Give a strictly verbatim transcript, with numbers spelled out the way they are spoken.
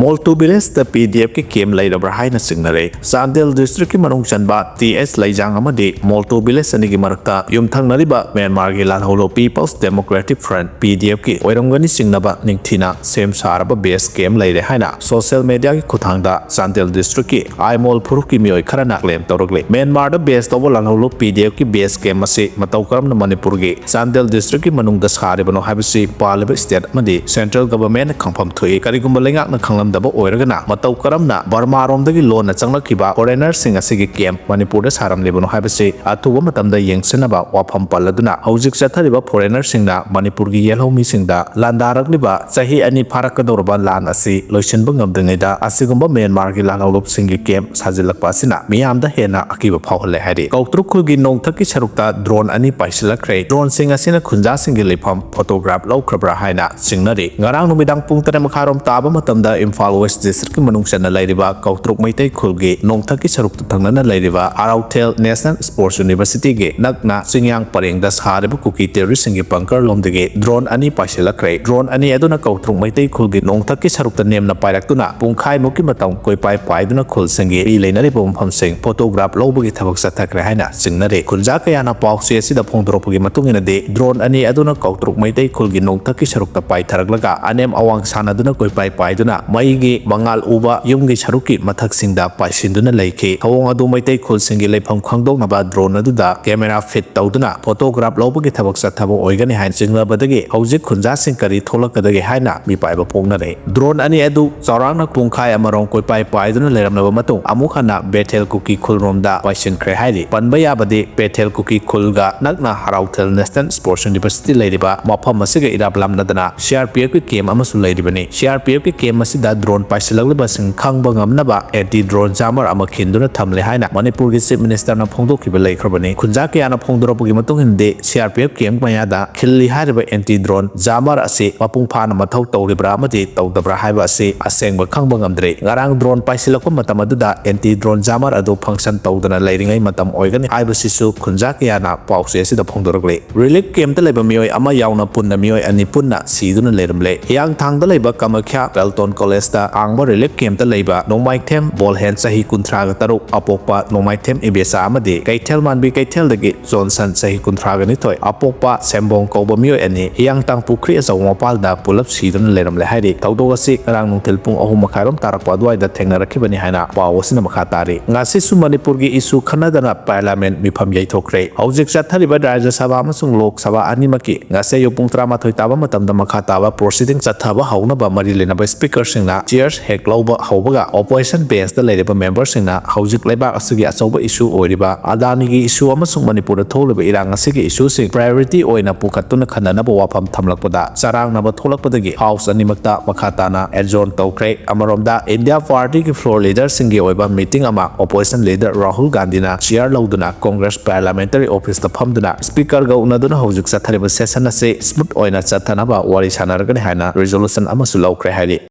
ꯃꯣꯜꯇꯨ ꯚꯤꯂꯦꯖꯇ ꯄꯤ ꯗꯤ ꯑꯦꯐꯀꯤ ꯀꯦꯝ ꯂꯩꯔꯕ꯭ꯔꯥ ꯍꯥꯏꯅ ꯆꯤꯡꯅꯔꯦ꯫ ꯆꯥꯟꯗꯦꯜ ꯗꯤꯁꯇ꯭ꯔꯤꯛꯀꯤ ꯃꯅꯨꯡ ꯆꯟꯕ ꯇꯤ ꯑꯦꯁ ꯂꯩꯖꯥꯡ ꯑꯃꯗꯤ ꯃꯣꯜꯇꯨ ꯚꯤꯂꯦꯖ ꯑꯅꯤꯒꯤ ꯃꯔꯛꯇ ꯌꯨꯝꯊꯪꯅꯔꯤꯕ ꯃ꯭ꯌꯥꯟꯃꯥꯔꯒꯤ ꯂꯥꯜꯍꯧꯂꯨꯞ ꯄꯤꯄꯜꯁ ꯗꯦꯃꯣꯀ꯭ꯔꯦꯇꯤꯛ ꯐ꯭ꯔꯟꯠ, ꯄꯤ ꯗꯤ ꯑꯦꯐꯀꯤ ꯑꯣꯏꯔꯝꯒꯅꯤ ꯆꯤꯡꯅꯕ ꯅꯤꯡꯊꯤꯅ ꯁꯦꯝ ꯁꯥꯔꯕ ꯕꯦꯁ ꯀꯦꯝ ꯂꯩꯔꯦ ꯍꯥꯏꯅ ꯁꯣꯁꯤꯌꯦꯜ ꯃꯦꯗꯤꯌꯥꯒꯤ ꯈꯨꯠꯊꯥꯡꯗ ꯆꯥꯟꯗꯦꯜ ꯗꯤꯁꯇ꯭ꯔꯤꯛꯀꯤ ꯑꯥꯏꯃꯣꯜ ꯐꯨꯔꯨꯞꯀꯤ ꯃꯤꯑꯣꯏ ꯈꯔꯅ ꯀ꯭ꯂꯦꯝ ꯇꯧꯔꯛꯂꯤ꯫ ꯃ꯭ꯌꯥꯟꯃꯥꯔꯗ ꯕꯦꯁ ꯇꯧꯕ ꯂꯥꯜꯍꯧꯂꯨꯞ ꯄꯤ ꯗꯤ ꯑꯦꯐꯀꯤ ꯕꯦꯁ ꯀꯦꯝ ꯑꯁꯤ ꯃꯇꯧ ꯀꯔꯝꯅ ꯃꯅꯤꯄꯨꯔꯒꯤ ꯆꯥꯟꯗꯦꯜ ꯗꯤꯁꯇ꯭ꯔꯤꯛꯀꯤ ꯃꯅꯨꯡꯗ ꯁꯥꯔꯤꯕꯅꯣ ꯍꯥꯏꯕꯁꯤ ꯄꯥꯜꯂꯤꯕ ꯁ꯭ꯇꯦꯠ ꯑꯃꯗꯤ ꯁꯦꯟꯇ꯭ꯔꯦꯜ ꯒꯚꯔꯟꯃꯦꯟꯠꯅ ꯈꯪꯐꯝ ꯊꯣꯛꯏ꯫ ꯀꯔꯤꯒꯨꯝꯕ ꯂꯩꯉꯥꯛꯅ ꯈꯪꯂꯝꯗꯕ ꯑꯣꯏꯔꯒꯅ ꯃꯇꯧ ꯀꯔꯝꯅ ꯕꯔꯃꯥꯔꯣꯝꯗꯒꯤ ꯂꯣꯟꯅ ꯆꯪꯂꯛꯈꯤꯕ ꯐꯣꯔꯦꯅꯔꯁꯤꯡ ꯑꯁꯤꯒꯤ ꯀꯦꯝ ꯃꯅꯤꯄꯨꯔꯗ ꯁꯥꯔꯝꯂꯤꯕꯅꯣ ꯍꯥꯏꯕꯁꯤ ꯑꯊꯨꯕ ꯃꯇꯝꯗ ꯌꯦꯡꯁꯤꯟꯅꯕ ꯋꯥꯐꯝ ꯄꯜꯂꯗꯨꯅ ꯍꯧꯖꯤꯛ ꯆꯠꯊꯔꯤꯕ ꯐꯣꯔꯦꯅꯔꯁꯤꯡꯅ ꯃꯅꯤꯄꯨꯔꯒꯤ ꯌꯦꯜꯍꯧꯃꯤꯁꯤꯡꯗ ꯂꯥꯟꯗꯥꯔꯛꯂꯤꯕ ꯆꯍꯤ ꯑꯅꯤ ꯐꯥꯔꯛꯀꯗꯧꯔꯕ ꯂꯥꯟ ꯑꯁꯤ ꯂꯣꯏꯁꯤꯟꯕ ꯉꯝꯗ꯭ꯔꯤꯉꯩꯗ ꯑꯁꯤꯒꯨꯝꯕ ꯃ꯭ꯌꯥꯟꯃꯥꯔꯒꯤ ꯂꯥꯜꯍꯧꯂꯨꯞꯁꯤꯡꯒꯤ ꯀꯦꯝ ꯁꯥꯖꯤꯜꯂꯛꯄ ꯑꯁꯤꯅ ꯃꯤꯌꯥꯝꯗ ꯍꯦꯟꯅ ꯑꯀꯤꯕ ꯐꯥꯎꯍꯜꯂꯦ ꯍꯥꯏꯔꯤ꯫ ꯀꯧꯇ꯭ꯔꯨꯛ ꯈꯨꯜꯒꯤ ꯅꯣꯡꯊꯛꯀꯤ ꯁꯔꯨꯛꯇ ꯗ꯭ꯔꯣꯟ ꯑꯅꯤ ꯄꯥꯏꯁꯤꯜꯂꯛꯈ꯭ꯔꯦ꯫ ꯗ꯭ꯔꯣꯟꯁꯤꯡ ꯑꯁꯤꯅ ꯈꯨꯟꯖꯥꯁꯤꯡꯒꯤ ꯂꯩꯐꯝ ꯐꯣꯇꯣꯒ꯭ꯔꯥꯐ ꯂꯧꯈ꯭ꯔꯕ꯭ꯔꯥ ꯍꯥꯏꯅ ꯆꯤꯡꯅꯔꯤ꯫ ꯉꯔꯥꯡ ꯅꯨꯃꯤꯗꯥꯡ ꯄꯨꯡ ꯇꯔꯦꯠ ꯃꯈꯥꯏꯔꯣꯝ ꯇꯥꯕ ꯃꯇꯝꯗ ꯏꯝꯐꯥꯜ ꯋꯦꯁ ꯗꯤꯁꯇ꯭ꯔꯤꯛꯀꯤ ꯃꯅꯨꯡ ꯆꯟꯅ ꯂꯩꯔꯤꯕ ꯀꯧꯇ꯭ꯔꯨꯛ ꯃꯩꯇꯩ ꯈꯨꯜꯒꯤ ꯅꯣꯡꯊꯛꯀꯤ ꯁꯔꯨꯛꯇ ꯊꯪꯅꯅ ꯂꯩꯔꯤꯕ ꯍꯔꯥꯎꯊꯦꯜ ꯅꯦꯁꯅꯦꯜ ꯁ꯭ꯄꯣꯔꯠꯁ ꯌꯨꯅꯤꯚꯔꯁꯤꯇꯤꯒꯤ ꯅꯛꯅ ꯆꯤꯡꯌꯥꯡ ꯄꯔꯦꯡꯗ ꯁꯥꯔꯤꯕ ꯀꯨꯀꯤ ꯇꯦꯔꯣꯔꯤꯁꯁꯤꯡꯒꯤ ꯕꯪꯀꯔ ꯂꯣꯝꯗꯒꯤ ꯗ꯭ꯔꯣꯟ ꯑꯅꯤ ꯄꯥꯏꯁꯤꯜꯂꯛꯈ꯭ꯔꯦ꯫ ꯗ꯭ꯔꯣꯟ ꯑꯅꯤ ꯑꯗꯨꯅ ꯀꯧꯇ꯭ꯔꯨꯛ ꯃꯩꯇꯩ ꯈꯨꯜꯒꯤ ꯅꯣꯡꯊꯛꯀꯤ ꯁꯔꯨꯛꯇ ꯅꯦꯝꯅ ꯄꯥꯏꯔꯛꯇꯨꯅ ꯄꯨꯡꯈꯥꯏꯃꯨꯛꯀꯤ ꯃꯇꯝ ꯀꯣꯏꯄꯥꯏ ꯄꯥꯏꯗꯨꯅ ꯈꯨꯜꯁꯤꯡꯒꯤ ꯃꯤ ꯂꯩꯅꯔꯤꯕ ꯃꯐꯝꯁꯤꯡ ꯐꯣꯇꯣꯒ꯭ꯔꯥꯐ ꯂꯧꯕꯒꯤ ꯊꯕꯛ ꯆꯠꯊꯈ꯭ꯔꯦ ꯍꯥꯏꯅ ꯆꯤꯡꯅꯔꯤ꯫ ꯈꯨꯟꯖꯥ ꯀꯌꯥꯅ ꯄꯥꯎꯆꯦ ꯑꯁꯤꯗ ꯐꯣꯡꯗꯣꯔꯛꯄꯒꯤ ꯃꯇꯨꯡ ꯏꯟꯅꯗꯤ, ꯗ꯭ꯔꯣꯟ ꯑꯅꯤ ꯑꯗꯨꯅ ꯀꯧꯇ꯭ꯔꯨꯛ ꯃꯩꯇꯩ ꯈꯨꯜꯒꯤ ꯅꯣꯡꯊꯛꯀꯤ ꯁꯔꯨꯛꯇ ꯄꯥꯏꯊꯔꯛꯂꯒ ꯑꯅꯦꯝ ꯑꯋꯥꯡ ꯁꯥꯟꯅꯗꯨꯅ ꯀꯣꯏꯄꯥꯏ ꯄꯥꯏꯗꯨꯅ ꯃꯩꯒꯤ ꯃꯉꯥꯜ ꯎꯕ ꯌꯨꯝꯒꯤ ꯁꯔꯨꯛꯀꯤ ꯃꯊꯛꯁꯤꯡꯗ ꯄꯥꯏꯁꯤꯟꯗꯨꯅ ꯂꯩꯈꯤ꯫ ꯊꯧꯑꯣꯡ ꯑꯗꯨ ꯃꯩꯇꯩ ꯈꯨꯜꯁꯤꯡꯒꯤ ꯂꯩꯐꯝ ꯈꯪꯗꯣꯛꯅꯕ ꯗ꯭ꯔꯣꯟ ꯑꯗꯨꯗ ꯀꯦꯃꯦꯔꯥ ꯐꯤꯠ ꯇꯧꯗꯨꯅ ꯐꯣꯇꯣꯒ꯭ꯔꯥꯐ ꯂꯧꯕꯒꯤ ꯊꯕꯛ ꯆꯠꯊꯕ ꯑꯣꯏꯒꯅꯤ ꯍꯥꯏꯅ ꯆꯤꯡꯅꯕꯗꯒꯤ ꯍꯧꯖꯤꯛ ꯈꯨꯟꯖꯥꯁꯤꯡ ꯀꯔꯤ ꯊꯣꯛꯂꯛꯀꯗꯒꯦ ꯍꯥꯏꯅ ꯃꯤꯄꯥꯏꯕ ꯄꯣꯛꯅꯔꯦ꯫ ꯗ꯭ꯔꯣꯟ ꯑꯅꯤ ꯑꯗꯨ ꯆꯥꯎꯔꯥꯛꯅ ꯄꯨꯡꯈꯥꯏ ꯑꯃꯔꯣꯝ ꯀꯣꯏꯄꯥꯏ ꯄꯥꯏꯗꯨꯅ ꯂꯩꯔꯝꯂꯕ ꯃꯇꯨꯡ ꯑꯃꯨꯛ ꯍꯟꯅ ꯕꯦꯊꯦꯜ ꯀꯨꯀꯤ ꯈꯨꯜꯔꯣꯝꯗ ꯄꯥꯏꯁꯤꯟꯈ꯭ꯔꯦ ꯍꯥꯏꯔꯤ꯫ ꯄꯟꯕ ꯌꯥꯕꯗꯤ ꯕꯦꯊꯦꯜ ꯀꯨꯀꯤ ꯈꯨꯜꯒ ꯅꯛꯅ ꯍꯔꯥꯎꯊꯦꯜ ꯅꯦꯁꯅꯦꯜ ꯁ꯭ꯄꯣꯔꯠꯁ ꯌꯨꯅꯤꯚꯔꯁꯤꯇꯤ ꯂꯩꯔꯤꯕ ꯃꯐꯝ ꯑꯁꯤꯒ ꯏꯔꯥꯞ ꯂꯥꯞꯅꯗꯅ ꯁꯤ ꯑꯥꯔ ꯄꯤ ꯑꯦꯐꯀꯤ ꯀꯦꯝ ꯑꯃꯁꯨ ꯂꯩꯔꯤꯕꯅꯤ꯫ ꯁꯤ ꯑꯥꯔ ꯄꯤ ꯑꯦꯐꯀꯤ ꯀꯦꯝ ꯑꯁꯤꯗ ꯗ꯭ꯔꯣꯟ ꯄꯥꯏꯁꯤꯜꯂꯛꯂꯤꯕꯁꯤꯡ ꯈꯪꯕ ꯉꯝꯅꯕ ꯑꯦꯟꯇꯤ ꯗ꯭ꯔꯣꯟ ꯖꯥꯃꯔ ꯑꯃ ꯈꯤꯟꯗꯨꯅ ꯊꯝꯂꯦ ꯍꯥꯏꯅ ꯃꯅꯤꯄꯨꯔꯒꯤ ꯆꯤꯐ ꯃꯤꯅꯤꯁꯇꯔꯅ ꯐꯣꯡꯗꯣꯛꯈꯤꯕ ꯂꯩꯈ꯭ꯔꯕꯅꯤ꯫ ꯈꯨꯟꯖꯥ ꯀꯌꯥꯅ ꯐꯣꯡꯗꯣꯔꯛꯄꯒꯤ ꯃꯇꯨꯡ ꯏꯟꯅꯗꯤ ꯁꯤ ꯑꯥꯔ ꯄꯤ ꯑꯦꯐ ꯀꯦꯝ ꯃꯌꯥꯗ ꯈꯤꯜꯂꯤ ꯍꯥꯏꯔꯤꯕ ꯑꯦꯟꯇꯤ ꯗ꯭ꯔꯣꯟ ꯖꯥꯃꯔ ꯑꯁꯤ ꯃꯄꯨꯡ ꯐꯥꯅ ꯃꯊꯧ ꯇꯧꯔꯤꯕ꯭ꯔꯥ ꯑꯃꯗꯤ ꯇꯧꯗꯕ꯭ꯔꯥ ꯍꯥꯏꯕ ꯑꯁꯤ ꯑꯁꯦꯡꯕ ꯈꯪꯕ ꯉꯝꯗ꯭ꯔꯤ꯫ ꯉꯔꯥꯡ ꯗ꯭ꯔꯣꯟ ꯄꯥꯏꯁꯤꯜꯂꯛꯄ ꯃꯇꯝ ꯑꯗꯨꯗ ꯑꯦꯟꯇꯤ ꯗ꯭ꯔꯣꯟ ꯖꯥꯃꯔ ꯑꯗꯨ ꯐꯪꯁꯟ ꯇꯧꯗꯅ ꯂꯩꯔꯤꯉꯩ ꯃꯇꯝ ꯑꯣꯏꯒꯅꯤ ꯍꯥꯏꯕꯁꯤꯁꯨ ꯈꯨꯟꯖꯥ ꯀꯌꯥꯅ ꯄꯥꯎꯆꯦ ꯑꯁꯤꯗ ꯐꯣꯡꯗꯣꯔꯛꯂꯤ꯫ ꯔꯤꯂꯤꯐ ꯀꯦꯝꯞꯇ ꯂꯩꯕ ꯃꯤꯑꯣꯏ ꯑꯃ ꯌꯥꯎꯅ ꯄꯨꯟꯅ ꯃꯤꯑꯣꯏ ꯑꯅꯤ ꯄꯨꯟꯅ ꯁꯤꯗꯨꯅ ꯂꯩꯔꯝꯂꯦ꯫ ꯍꯤꯌꯥꯡꯊꯥꯡꯗ ꯂꯩꯕ ꯀꯃꯈ꯭ꯌꯥ ꯄꯦꯜꯇꯣꯟ ꯀꯣꯂꯦꯖ ꯄ꯭ꯔꯗꯦꯁꯇ ꯑꯥꯡꯕ ꯔꯤꯂꯤꯐ ꯀꯦꯝꯞꯇ ꯂꯩꯕ ꯅꯣꯡꯃꯥꯏꯊꯦꯝ ꯕꯣꯜꯍꯦꯟ, ꯆꯍꯤ ꯀꯨꯟꯊ꯭ꯔꯥꯒ ꯇꯔꯨꯛ, ꯑꯄꯣꯛꯄ ꯅꯣꯡꯃꯥꯏꯊꯦꯝ ꯏꯕꯦꯆꯥ ꯑꯃꯗꯤ ꯀꯩꯊꯦꯜ ꯃꯥꯟꯕꯤ ꯀꯩꯊꯦꯜꯗꯒꯤ ꯖꯣꯟꯁꯟ, ꯆꯍꯤ ꯀꯨꯟꯊ꯭ꯔꯥꯒ ꯅꯤꯊꯣꯏ, ꯑꯄꯣꯛꯄ ꯁꯦꯝꯕꯣꯡ ꯀꯧꯕ ꯃꯤꯑꯣꯏ ꯑꯅꯤ ꯍꯤꯌꯥꯡꯇꯥꯡ ꯄꯨꯈ꯭ꯔꯤ ꯑꯆꯧꯕ ꯃꯄꯥꯜꯗ ꯄꯨꯂꯞ ꯁꯤꯗꯨꯅ ꯂꯩꯔꯝꯂꯦ ꯍꯥꯏꯔꯤ꯫ ꯊꯧꯗꯣꯛ ꯑꯁꯤ ꯉꯔꯥꯡ ꯅꯨꯡꯊꯤꯜ ꯄꯨꯡ ꯑꯍꯨꯝ ꯃꯈꯥꯏꯔꯣꯝ ꯇꯥꯔꯛꯄ ꯑꯗꯨꯋꯥꯏꯗ ꯊꯦꯡꯅꯔꯛꯈꯤꯕꯅꯤ ꯍꯥꯏꯅ ꯄꯥꯎ ꯑꯁꯤꯅ ꯃꯈꯥ ꯇꯥꯔꯤ꯫ ꯉꯁꯤꯁꯨ ꯃꯅꯤꯄꯨꯔꯒꯤ ꯏꯁꯨ ꯈꯟꯅꯗꯅ ꯄꯥꯔꯂꯤꯌꯥꯃꯦꯟꯠ ꯃꯤꯐꯝ ꯌꯩꯊꯣꯛꯈ꯭ꯔꯦ꯫ ꯍꯧꯖꯤꯛ ꯆꯠꯊꯔꯤꯕ ꯔꯥꯖ꯭ꯌ ꯁꯚꯥ ꯑꯃꯁꯨꯡ ꯂꯣꯛ ꯁꯚꯥ ꯑꯅꯤꯃꯛꯀꯤ ꯉꯁꯤ ꯑꯌꯨꯛ ꯄꯨꯡ ꯇꯔꯥꯃꯥꯊꯣꯏ ꯇꯥꯕ ꯃꯇꯝꯗ ꯃꯈꯥ ꯇꯥꯕ ꯄ꯭ꯔꯣꯁꯤꯗꯤꯡ ꯆꯠꯊꯕ ꯍꯧꯅꯕ ꯃꯔꯤ ꯂꯩꯅꯕ ꯁ꯭ꯄꯤꯀꯔꯁꯤꯡꯅ ꯆꯤꯌꯔꯁ ꯍꯦꯛ ꯂꯧꯕ ꯍꯧꯕꯒ, ꯑꯣꯄꯣꯖꯤꯁꯟ ꯕꯦꯟꯁꯇ ꯂꯩꯔꯤꯕ ꯃꯦꯝꯕꯔꯁꯤꯡꯅ ꯍꯧꯖꯤꯛ ꯂꯩꯕꯥꯛ ꯑꯁꯤꯒꯤ ꯑꯆꯧꯕ ꯏꯁꯨ ꯑꯣꯏꯔꯤꯕ ꯑꯗꯥꯅꯤꯒꯤ ꯏꯁꯨ ꯑꯃꯁꯨꯡ ꯃꯅꯤꯄꯨꯔꯗ ꯊꯣꯛꯂꯤꯕ ꯏꯔꯥꯡ ꯑꯁꯤꯒꯤ ꯏꯁꯨꯁꯤꯡ ꯄ꯭ꯔꯥꯏꯑꯣꯔꯤꯇꯤ ꯑꯣꯏꯅ ꯄꯨꯈꯠꯇꯨꯅ ꯈꯟꯅꯅꯕ ꯋꯥꯐꯝ ꯊꯝꯂꯛꯄꯗ ꯆꯔꯥꯡꯅꯕ ꯊꯣꯛꯂꯛꯄꯗꯒꯤ ꯍꯥꯎꯁ ꯑꯅꯤꯃꯛꯇ ꯃꯈꯥ ꯇꯥꯅ ꯑꯦꯗꯖꯣꯔꯟ ꯇꯧꯈ꯭ꯔꯦ꯫ ꯑꯃꯔꯣꯝꯗ, ꯏꯟꯗꯤꯌꯥ ꯄꯥꯔꯇꯤꯒꯤ ꯐ꯭ꯂꯣꯔ ꯂꯤꯗꯔꯁꯤꯡꯒꯤ ꯑꯣꯏꯕ ꯃꯤꯇꯤꯡ ꯑꯃ ꯑꯣꯄꯣꯖꯤꯁꯟ ꯂꯤꯗꯔ ꯔꯥꯍꯨꯜ ꯒꯥꯟꯙꯤꯅ ꯆꯤꯌꯔ ꯂꯧꯗꯨꯅ ꯀꯣꯡꯒ꯭ꯔꯦꯁ ꯄꯥꯔꯂꯤꯌꯥꯃꯦꯟꯇꯔꯤ ꯑꯣꯐꯤꯁꯇ ꯐꯝꯗꯨꯅ ꯁ꯭ꯄꯤꯀꯔꯒ ꯎꯅꯗꯨꯅ ꯍꯧꯖꯤꯛ ꯆꯠꯊꯔꯤꯕ ꯁꯦꯁꯟ ꯑꯁꯤ ꯁ꯭ꯃꯨꯠ ꯑꯣꯏꯅ ꯆꯠꯊꯅꯕ ꯋꯥꯔꯤ ꯁꯥꯟꯅꯔꯒꯅꯤ ꯍꯥꯏꯅ ꯔꯤꯖꯣꯂꯨꯁꯟ ꯑꯃꯁꯨ ꯂꯧꯈ꯭ꯔꯦ ꯍꯥꯏꯔꯤ꯫